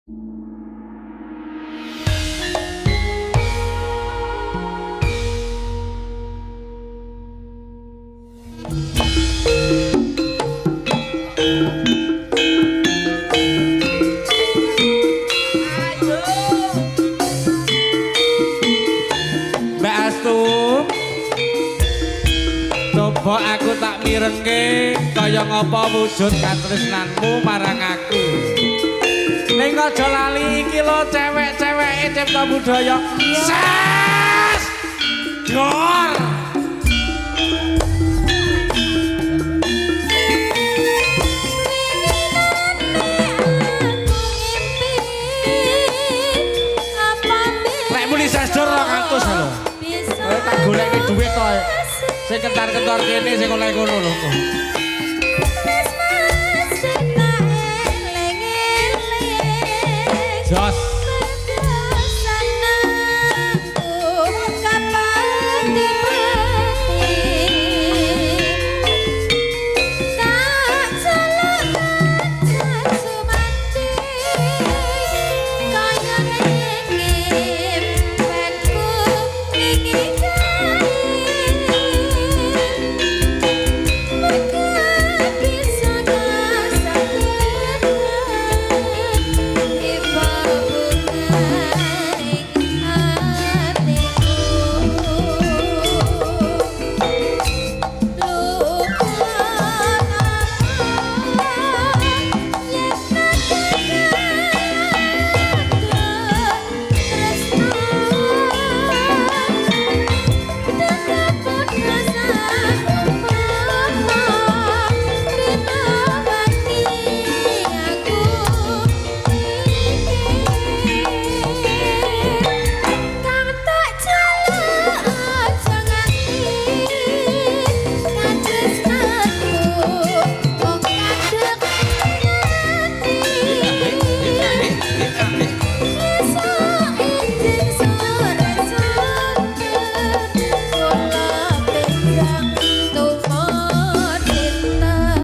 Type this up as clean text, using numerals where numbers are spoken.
Mbak Astu. Coba aku tak mirengke kaya ngapa wujud katresnanmu marang aku. Ning aja lali iki lho cewek-ceweke Cipta Budaya. Ses! Dor! Lek muni ses dor 200 lho. Kowe tak goleki dhuwit to. Sing kentar-kentor kene sing oleh ngono lho kok. Jos.